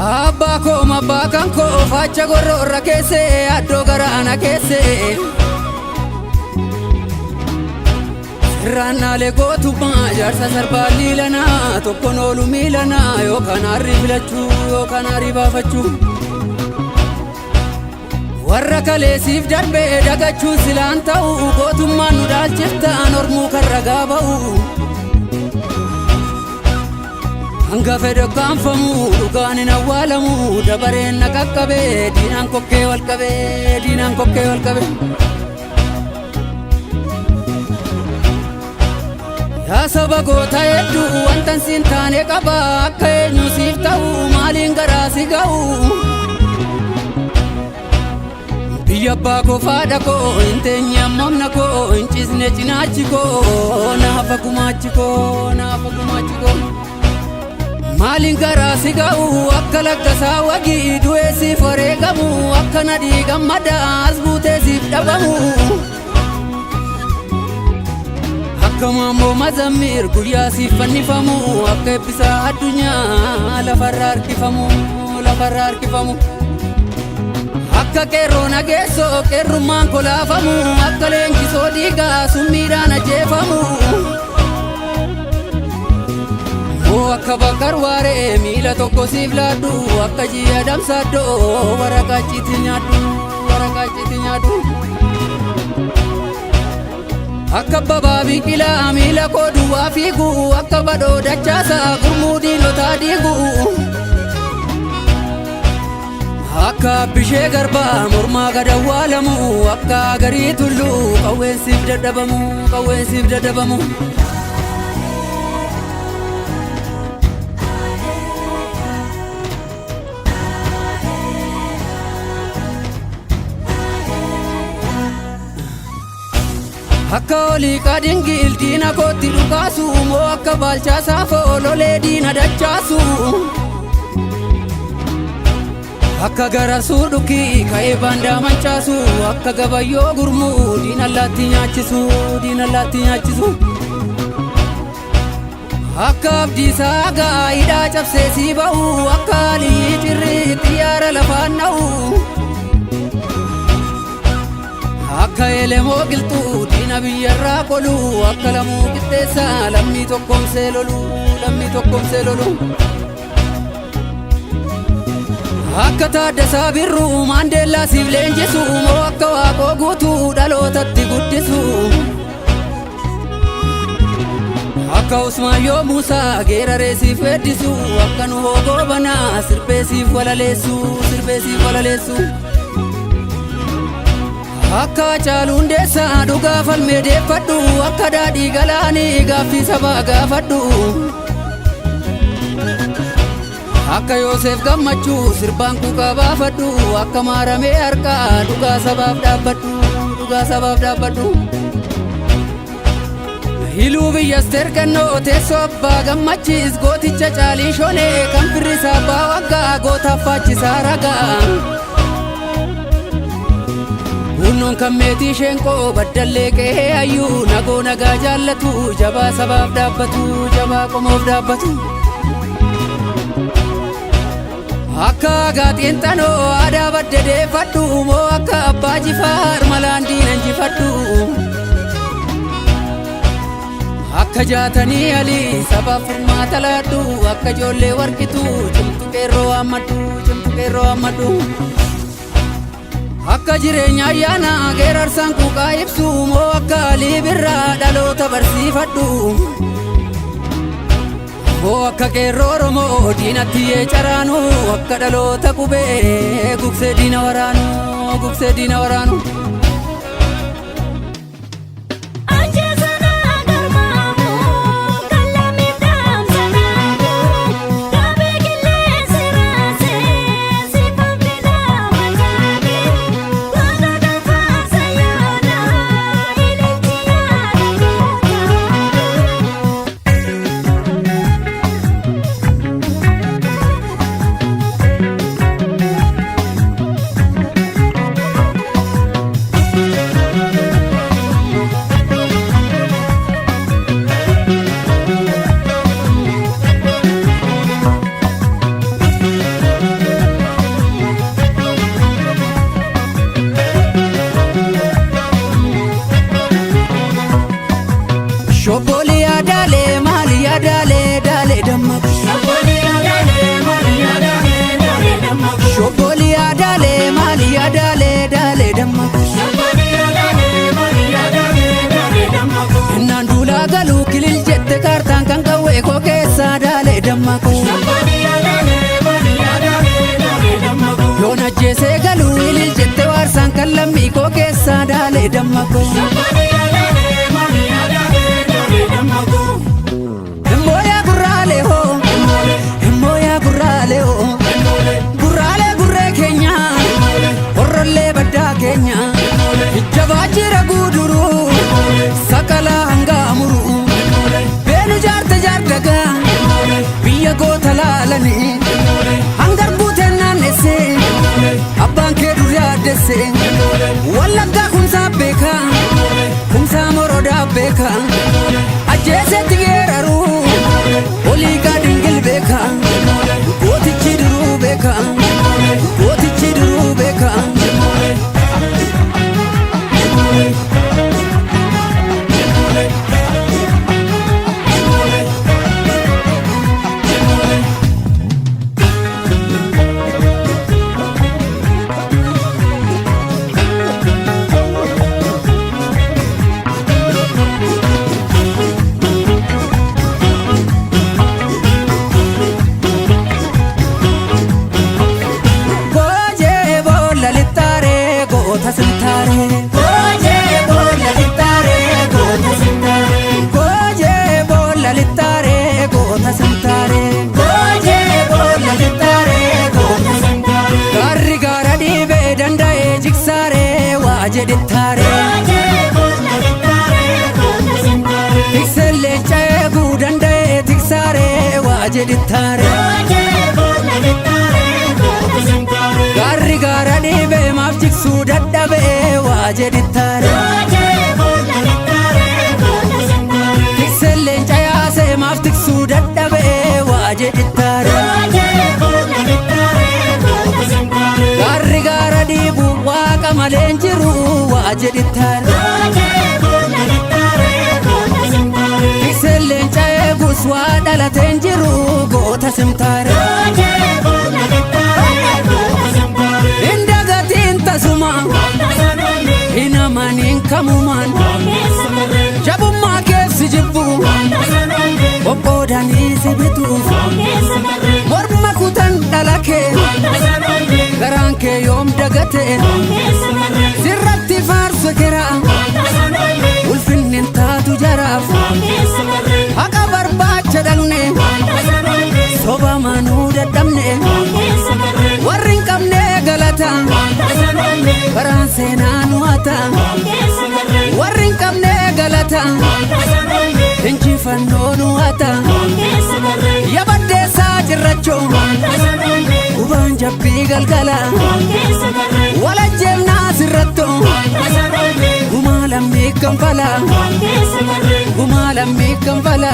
Abbaa koo abbaa kan koo faacha gorroorra keessee addoo garaana keessee. Sirraannaalee gootummaa jaarsa sarbaa liilanaa tokkoon oolu miilanaa yookaan harri filachuu yookaan harri baafachuu. Warra kaleessiif darbee dagachuun silaan ta'u gootummaan nu dhaalchiftaan ormuu kan ragaa ba'u. Hanga fedhe kaanfamu dhugaan hin awwaalamu dabareen na qaqqabee diinaan kokkee wal qabee diinaan kokkee wal qabee. Yaa saba goota hedduu wantan siin taane qaba akka eenyu siif ta'u maaliin garaa si ga'u. Biyya abbaa koo faadha koo hin teenye ammamna koo hin ciisne cinaachi koo naafa gumaachi koo naafa gumaachi koo. Maaliin garaa si ga'u akka lakkasaa wagii du'ee siif wareegamu akka nadhii gammadaa as buutee siif dhabamu. Akka maammoo mazammir guyyaa siif fannifamu akka eebbisaa addunyaa lafarra harkifamu lafarra harkifamu. Akka qeerroo nageessoo qeerrummaan kolaafamu akka leenjisoo dhiigaa summiidhaan ajjeefamu. Moo akka bakkar waaree miila tokko siif laaddu akka ji'a damsaaddoo waraqaa ciiti nyaadhu waraqaa ciiti nyaadhu. Akka babaa biqilaa miila koo duwwaa fiigu akka badhoo dachaasaa gurmuu diinotaa diigu. Akka bishee garbaa mormaa gad awwaalamu akka garii tulluu qawweensiif dadhabamu qawweensiif dadhabamu. Akka olii qadingil diina kootti dhukaasu moo akka baalchaa saafoo lolee diina dachaasu. Akka garasuu dhukii ka'ee baandaa mancaasu akka gabayyoo gurmuu diina allaatti nyaachisu diina allaatti nyaachisu. Akka abdiisaa gaa'idhaa cabsee sii ba'u akka alii cirrii xiyyaara lafaan dha'u. Akka elemoo qilxuu diina biyyarraa qolu akka lamuu qixxeessaa lammii tokkoomsee lolu lammii tokkoomsee lolu. Akka Taaddasaa Birruu Maandeellaa siif leenjisu moo akka Waaqoo guutuu dhalootatti guddisu. Akka Usmaayyoo Muusaa geeraree siif weeddisu akka Nuhoo Goobanaa sirbee siif walaleessu sirbee siif walaleessu. Akka Hacaaluu Hundeessaa dhugaa falmee deeffadhu akka daadhii galaanii gaaffii sabaa gaafadhu. Akka Yoosef Gammachuu sirbaan quuqaa baafadhu akka maaramee harkaa dhugaa sabaaf dhaabbadhu dhugaa sabaaf dhaabbadhu. Hiluu biyya Asteer Gannoo teessoo abbaa gammachiis gooticha caalii shonee kan firrisaa abbaa waggaa gootaaf faachisaa ragaa. Hunnoon kan meetii sheenqoo baddallee qe'ee hayyuu nagoo nagaa jaallatu jabaa sabaaf dhaabbatu jabaa qomoof dhaabbatu. Akka gaaxiinxanoo aadaa badde deeffadhu moo akka abbaa jifaar malaan diina injifadhu. Akka jaatanii alii sabaaf furmaata laadhu akka ijoollee warqitu cimtu qeerroo waammadhu cimtu qeerroo waammadhu. Akka jireenya ayyaana geerarsaan quuqaa ibsu moo akka alii birraa dhaloota barsiifadhu. Moo akka qeerroo Oromoo diinatti yee caraanu akka dhaloota qubee gugsee diina waraanu gugsee diina waraanu. Ajjeesana garmaamu kan lammiif dhaamsanaamu gaabee qilleensi raasee siifan filaa macaame goota gafaasa yaada ililchi yaada goota. dooree damma koo. Himooyaa gurraalee hoo, himooyaa gurraalee hoo, gurraalee gurree keenya, horrollee baddaa keenya, jabaa jira guuduruu, sakalaa hangaa muruu, beenu jaarte jaardagaa, biyya goota laalanii, hangar guuteen naannessee, abbaan kee dur yaaddesse, Wallaggaa kumsaa beekaa, kumsaa morodaa beekaa, ajjeesetti geeraruu, olii gaadingil beekaa, gootichi duruu beekaa, gootichi duruu beekaa. Goojee boolla lixxaaree goota sintaaree. Goojee boolla lixxaaree goota sintaaree. Goojee boolla lixxaaree goota sintaaree. Goojee boolla lixxaaree goota sintaaree. Gaarri gaara dhiibee danda'ee jigsaaree waa jedhittaaree. Tikseen leenca eeguu danda'ee tiksaaree waa jedhittaaree. Gaarri gaara dhiibee maaf jigsuu dadhabee waa jedhittaare. Tikseen leenca yaasee maaf tiksuu dadhabee waa jedhittaare. Gaarri gaara dhiibu waaqa malee hin jiru waa jedhittaare. Tikseen leenca eegus waa dhalatee hin jiru goota simtaare. Hin dagatiin tasuma hin amaniin kamumaan jabummaa keessi jibbu qoqqoodanii si bituuf morma kutan dhala kee garaan kee yoom dagate sirratti faarsu kera ulfinni hin taatu jaraaf haqa barbaacha dhaqne soba manuu dadhabne warri hin qabne galata karaan seenaa nu hata warri hin qabne galata injifannoo nu hata yabaddeessaa cirrachoo gubaan jabbii galgala walajjeefnaa sirrattoo gumaa lammii kanfala gumaa lammii kanfala.